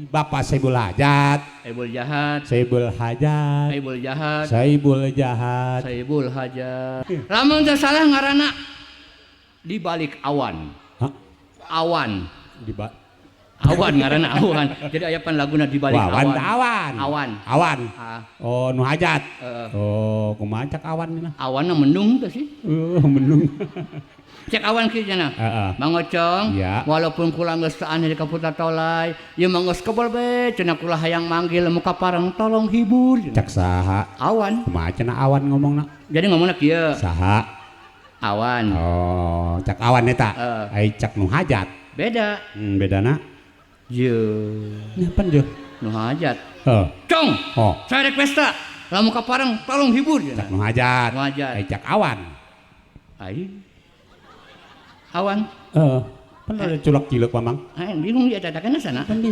Bapak Saibul Hajat. Saibul Jahat. Saibul Hajat. Saibul Jahat. Saibul Jahat. Saibul Hajat. Lamun teu salah ngaranna Di Balik Awan. Hah? Awan. Di ba Awan ngaranna, Awan. Jadi aya pan laguna Di Balik Wawan Awan. Teh awan. Awan. Awan. Ah. Oh, nu hajat. Heeh. Oh, kumaha cak awan nih? Awanna mendung teh sih. Mendung. Cek awan kieu cenah. Mang Ocong, walaupun kula geus teu aneh di Kaputa Tolai, ieu mah geus kebel be cenah, kula hayang manggil muka parang, tolong hibur cenah. Cak saha? Awan. Kumaha cenah awan ngomongna? Jadi ngomongna kieu. Saha? Awan. Oh, cak awan eta. Heeh. Ai cak nu hajat? Beda. Bedana? Ye. Nyapan je? Nu hajat. Heuh. Cong. Oh. Saya rek pesta. Lamun kapareng tolong hibur cenah. Cak nu hajat. Nu hajat. Ai cak awan? Ai. Awan. Heeh. Pan ada culak cileuk, Mamang. Aing bingung dia tatakan sana. Penting.